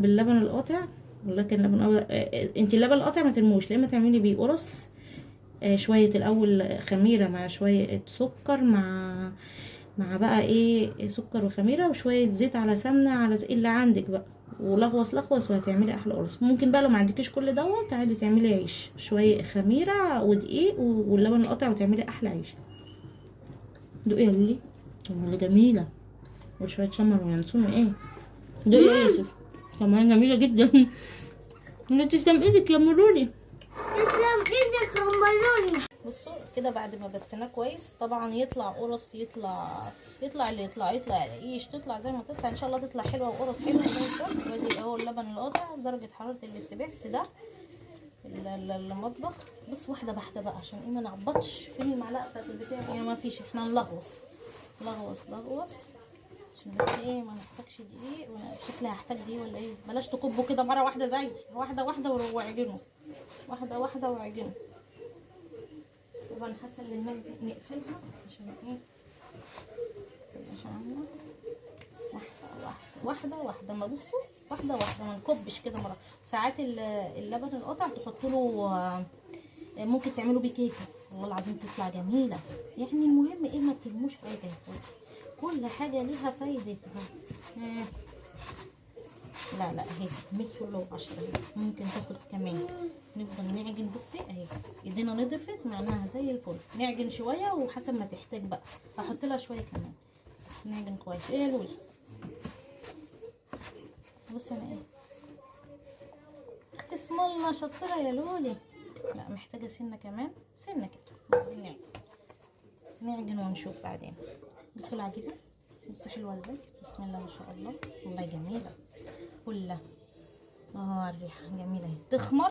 باللبن القاطع. والله كان لبن أبيض. انت اللبن القاطع ما ترموش، لا اما تعملي بيه قرص، شوية الأول خميرة مع شوية سكر مع بقى ايه، سكر وخميرة وشوية زيت على سمنة على زي اللي عندك بقى، ولغوص لغوص وهتعملي أحلى قرص. ممكن بقى لو ما عندكيش كل دوت عادي تعملي عيش، شوية خميرة ودقيق واللبن القاطع وتعملي أحلى عيش. دوقي يا لولي، والله جميلة، وشوية شمر وينسون وايه. دوقي يا يوسف، كمان جميلة جدا. تسلم ايدك يا ام لولي. تسلم ايدك يا ام لولي. بصوا كده بعد ما بسيناه كويس، طبعا يطلع قرص، يطلع اللي يطلع، يطلع عيش، تطلع زي ما تطلع ان شاء الله، تطلع حلوة وقرص حلوة زي الفل. وادي اهو اللبن القاطع درجه حرارة الاستباح ده المطبخ. بص واحدة واحدة بقى عشان ايه ما نعبطش. فين المعلقة بتاعت البتاع؟ يعني ما فيش، احنا نلغوص لغوص لغوص عشان بس ايه ما نحتاجش دقيق. شكلي هحتاج دقيق ولا ايه؟ بلاش تكبوا كده مرة واحدة، زي واحدة واحدة واعجنوا، واحدة واحدة واعجنوا. طبعا حاسه ان الماء نقفلها عشان ايه متبقاش عامله. واحدة واحدة واحدة واحدة، ما بصوا واحدة واحدة، ما نكبش كده مرة. ساعات اللبن القطع تحط له، ممكن تعملوا بيه كيكة والله العظيم تطلع جميلة. يعني المهم ايه، ما ترموش حاجة يا اخواتي، كل حاجة ليها فايدتها. لا لا اهي 100 فل و10 اهي، ممكن تاخد كمان. نفضل نعجن. بصي اهي ايدينا نضفت معناها زي الفل. نعجن شوية وحسب ما تحتاج بقى هحط لها شوية كمان، بس نعجن كويس. ايه يا لولي؟ بصي انا ايه اختي، اسم الله شطره يا لولي. لا محتاجه سنة كمان، سنة كده. نعجن نعجن ونشوف بعدين. بصوا العجينة، بصوا حلوة ازاي، بسم الله ما شاء الله، والله جميلة كلها. الريحة جميلة اهي، تخمر.